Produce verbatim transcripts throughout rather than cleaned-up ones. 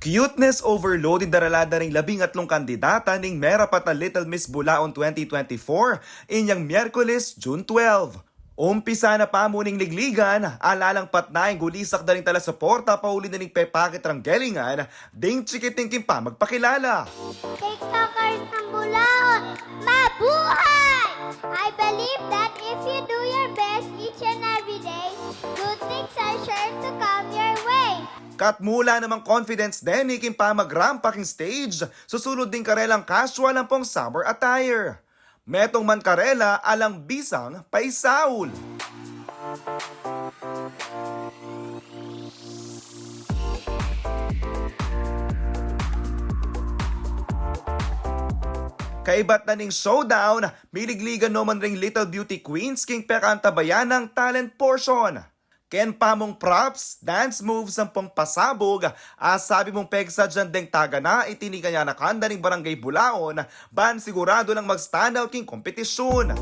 Cuteness overload ing daralada ring labing atlung kandidata ning merapat a Little Miss Bulaon twenty twenty-four, inyang Miyerkules, June twelve. Umpisa na pamu ning ligligan, alalang patnayang gulisak da ring talasuporta pauli na ning pepakit rang gelingan ding chikiting king pamagpakilala. TikTokers ng Bulaon, mabuhay! I believe that if you do your best each and every day, good things are sure to come your way. Katmula namang confidence deni king pamagrampa king stage, susulud ding karelang casual ampong summer attire. Metung man karela alang bisang paisaul. Kaibat na ning showdown, miligligan no man ring Little Beauty Queens king pekantabayan nang talent portion. Ken pamung props, dance moves ampong pasabug, a sabi mung pegsadyan deng tagana iti ning kayanakan da ning Barangay Bulaon, ban sigurado lang mag-stand out king kompetisyun.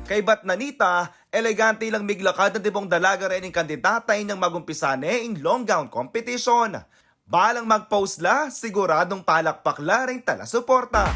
Kaibat na nita, elegante lang miglakad antibong dalaga reng kandidata inyang magumpisa ne ing long gown competition. Balang mag-pose la, siguradung palakpak la ring talasuporta.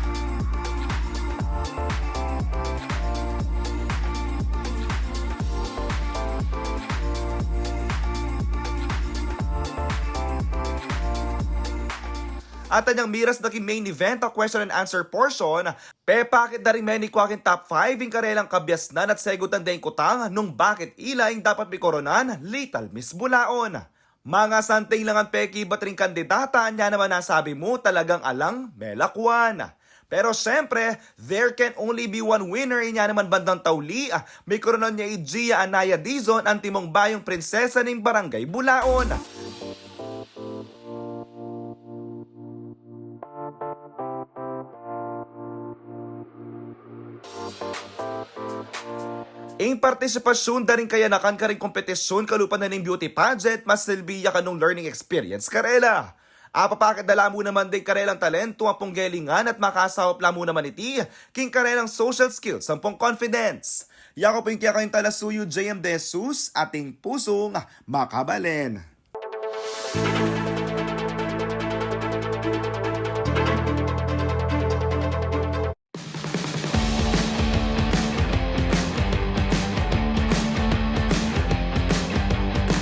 At anyang miras na king main event a question and answer portion, pepakit da ring menikwa king top five ing karelang kabiasnan at segutan deng kutang nung bakit ila ing dapat mikoronan Little Miss Bulaon. Mga santing lang ang pekibat ring kandidata, nya naman nasabi mu talagang alang melakwan. Pero siyempre, there can only be one winner, inya naman bandang tauli, ah, mikoronan ne i Gia Anaya Dizon, antimong bayung prinsesa ning Barangay Bulaon. Ing partisipasyun da ring kayanakan karing kompetisyun kalupa na ning beauty pageant, masilbi ya kanung learning experience karela. Apapakit da la mu naman ding karelang talento ampong gelingan at makasaup la mu naman iti king karelang social skills ampong confidence. Yaku pu ing kekayung talasuyu, J M De Jesus, ating pusung makabalen.